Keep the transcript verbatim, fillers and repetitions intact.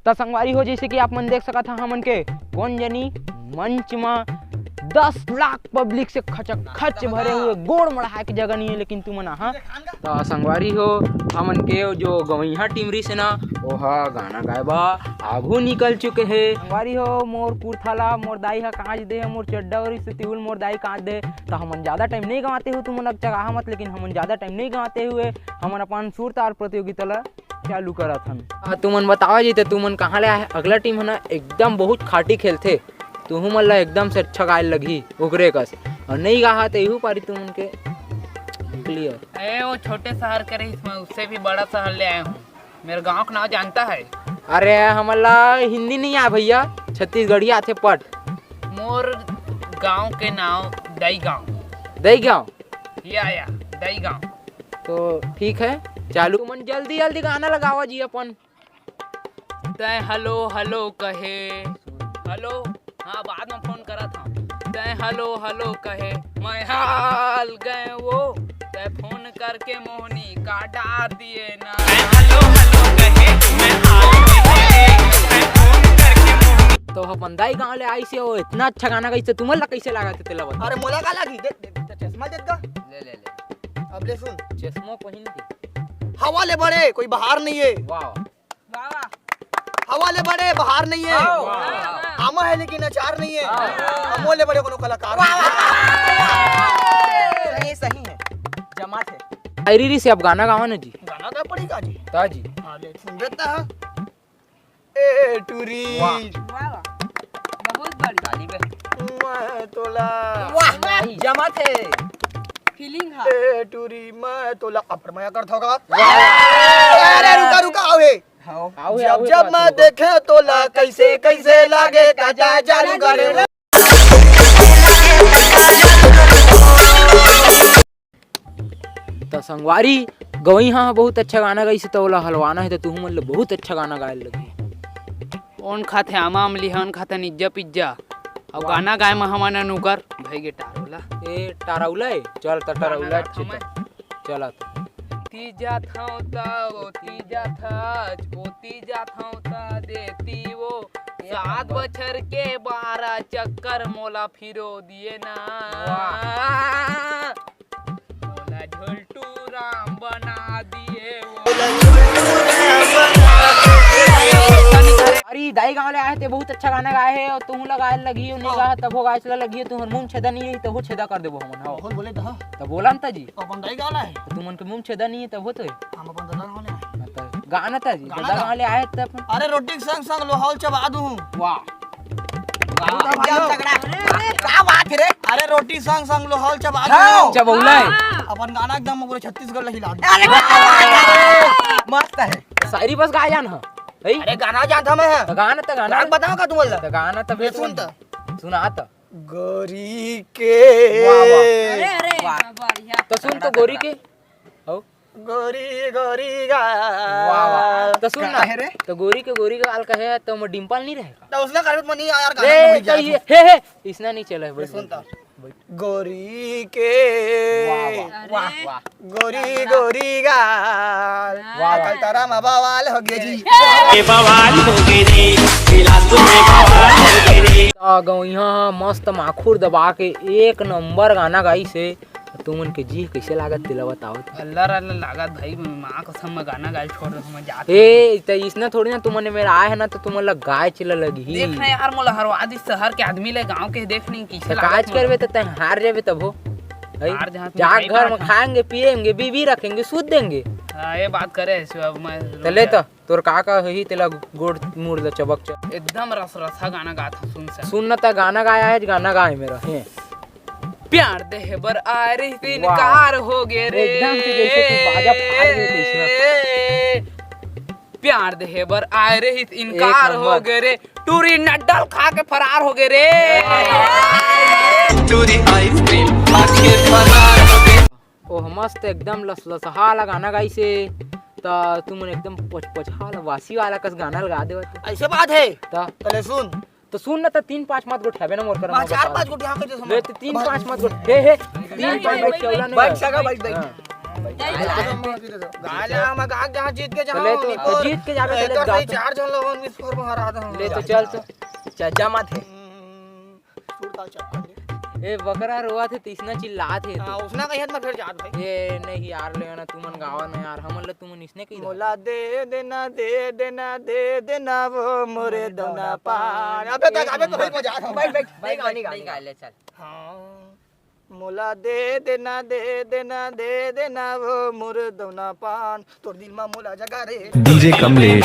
त संगवारी हो, जइसे कि आप मन देख सकत हा, हमन के कोन जनी मंच म दस लाख पब्लिक से खचखच भरे हुए, गोड़ मड़हाए के जगह नहीं है, लेकिन तुमन आहा। त संगवारी हो, हमन के जो गवइहा टीम रिहिस हे ना, ओहा गाना गाए बर आघू निकल चुके हे। संगवारी हो, मोर कुर्ता ला मोर दाई हा कांच दे हे, मोर चड्डा अउ रिहिस तेहू ल मोर दाई कांच दे। त हमन ज्यादा टाइम नहीं गंवाते हुए तुमन अक चगाहा मत, लेकिन हमन ज्यादा टाइम नहीं गंवाते हुए हमन अपन सुर ताल प्रतियोगिता ला चालू करत हन। आ, तुमन बतावा जी, त तुमन कहाँ ले आए? अगला टीम है ना, एकदम बहुत खाटी खेलथे, तुहू मन ला एकदम से अच्छा गाए लगही ओकरे कस, अउ नहीं गाहा त एहू पारी तुमन के क्लियर। ए, वो छोटे शहर के रहिस, मैं उससे भी बड़ा शहर ले आया हूँ। मेरे गांव का नाम जानता है? अरे, हमन ला हिंदी नहीं आए भैया, छत्तीसगढ़ी आथे पट। मोर गांव के नाम दई गांव। दई गांव? या, या, दई गांव। तो ठीक है, चालू। तुमन जल्दी जल्दी गाना लगावा जी अपन। तैं हेलो हेलो कहे, हेलो, हाँ, बाद में फोन करत हूँ। तैं हेलो हेलो कहे, मैं हाल गए वो, तैं फोन करके मोहनी का डार दिए ना। तो अपन दाई गांव ले आइस हे, वो इतना अच्छा गाना गाइस हे, तुमन ला कैसे लागत हे तेला बता। अरे मोला का लागी? देख, देख, देख, चश्मा देख गा। ले, ले, ले। अब ले सुन। चश्मा पहिन के। हवा ले बड़े, कोई बहार नहीं है। वाह। वाह, वाह। हवा ले बड़े, बहार नहीं है। वाह, वाह। आमा है लेकिन अचार नहीं है। वाह। अमो ले बड़े कोनो कलाकार नहीं है। सही, सही है। जमात है। शायरी री से अब गाना गावा ना जी। गाना गा पड़ी का जी? ता जी। हाँ, ले, सुन देता है। ए टूरी। वाह। वाह, वाह। बहुत बढ़िया। ताली बे। मैं तोला। वाह, वाह। जमात है। फीलिंग है। ए टूरी, मैं तोला। अब मया कर थोका। वाह। अरे रुका, रुका, आओ हे। हाँ। आओ हे, जब आओ हे, जब बात मैं करो। देखे तोला, कैसे, कैसे लागे, का जाए जालू करे। त संगवारी, गवई हा बहुत अच्छा गाना गाइस हे, त ओला हलवाना हे, त तुहू मन ले बहुत अच्छा गाना गाए लगी। ओन खाथे आमा अमली, हन खाथे निज्जा पिज्जा। अब वाह। गाना गाए म हमन अनुकर भई गे टारौला। ए, टारौला ए? चल त टारौला गाना अच्छे गाथों त। मैं। चल आ त। तीजा थाव ता, ओ तीजा थाच, ओ तीजा थाव ता देती वो। एक सात नंबर। बछर के बारह चक्कर मोला फिरो दिए ना। वाह। मोला झोलटू राम बना दिए वो। अरे दाई गांव ले आए हे, ते बहुत अच्छा गाना गाए हे, अउ तुहू ला गाए लगी, नहीं गाहा तभो गाए चला लगी, तुहर मुंह छेदा नहीं रही, तभो छेदा कर देबो हमन, हो। बोल बोले त। त बोला न त जी। अपन दाई गांव ले आए। त तुमन के मुंह छेदा नहीं है, तभो तो है। हम अपन दादा गांव ले आए। हाँ, त गाना त जी, गाना दादा गा। गांव ले आए त अपन। अरे रोटी के संग संग लोहा ल चबा दूं। वाह। एकदम तगड़ा। अरे, अरे, का बात है रे? अरे, रोटी संग संग लोहा ल चबा हाँ। दो। चबौला है। अपन गाना एकदम पूरे छत्तीसगढ़ ला हिला दो। अरे, मस्त है। शायरी बस गाए जान ह। है? अरे, गाना जानता मैं। त गाना, त गाना। गाना बताओ का तुम बोल? त गाना त बे सुन त। सुना त। गोरी के। वाह, वाह। अरे, अरे, वाह। बढ़िया। त सुन तो गोरी के। हौ? गोरी, गोरी गाल। वाह, वाह। त सुन ना। काहे रे? त गोरी के गोरी गाल कहे, त ओमा डिंपल नहीं रहेगा? त उसने कर मनी यार, गाना ए, नहीं त जाता। ये, हे, हे, इसना नहीं चला है, ये बैठ, सुन बैठ, त। बैठ। गोरी के। वाह, वाह, अरे। वाह, वाह। गोरी, गोरी गाल। वाह, वाह। कल तारा मा बवाल हो गया जी। ये बवाल हो गई रे, बिलासपुर में बवाल हो गई रे। आ, गौइया मस्त माखुर दबा के एक नंबर गाना गाइस हे। तुमन के जी कैसे लागत तेला बताओ। अल्लाह रे अल्लाह लागत भाई, माँ कसम मैं गाना गाए छोड़ रहा हूँ, मैं जात ए, त इसने थोड़ी ना तुमन मेर आए है ना, त तुमन ला गाए चला लगी। देख ना यार, मोला हरवा दिस शहर के आदमी ले, गाँव के, देख नहीं कैसे त लागत काज मोला। करबे त तैं हार जाबे तभो। है? हार जहाँ तुम जाके सही घर बात में है। खाएंगे, पिएंगे, बीवी रखेंगे, सूद देंगे। हाँ, ये बात करे है, सो अब मैं रुक त ले जा। त। तोर का का होही, तेला गोड़ मुड़ ल चबक चबक। एकदम रस रसा गाना गात हूँ, सुन से। सुन न त गाना गाया है, गाना गाए मेरा, हैं। प्यार देहे बर आए रहिस, वाह। इनकार हो गे रे। एकदम से जैसे तू बाजा फाड़ दे तैसना। प्यार देहे बर आए रहिस, इनकार एक नंबर। हो गे रे। टूरी नड्डल खा के फरार हो गे रे। टूरी आइसक्रीम खा के फरार हो गे। ओह मस्त एकदम लसलसहा वाला गाना गाइस हे, त तुमन एकदम पचपचहा वाला वासी वाला कस गाना लगा देवत। ऐसे बात है? त? त ले सुन। त सुन न, त तीन पाँच मत गोठियाबे न मोर करा, मैं चार पाँच गोठिया के जैसे ले, त तीन पाँच मत गोठ-, हे, हे, तीन पाँच गोठियावला नहीं। बैठ सका, बैठ, बैठ। हाँ। गाय ला हम गा, जहाँ जीत के जहाँ ले तो, होनी तो पर जीत के जाबे, तो ले एकर गा सही तो। चार झन लोगन मिस कर मारा था। ले तो चल तो। चल, जमा थे। हम्म, सुरता चल। ए, बकरा रोवत हे, तइसना चिल्लात हे हाँ, तू। उसना कहियत ना फिर जात भाई। ए, नहीं यार, ले ना, तुमन गावा ना यार, हमन ल तुमन इसने कही मोला दे देना, दे देना, दे देना वो मोरे दौना पान। अबे तक, अबे तो भाई बजा रहा हूँ। भाई, भाई, भाई, गाने, गाने, गाने। ले चल। हाँ। मोला दे देना, दे देना, दे देना वो मोर दौना पान, तोर दिल मा मोला जगा रे। डीजे कमलेश।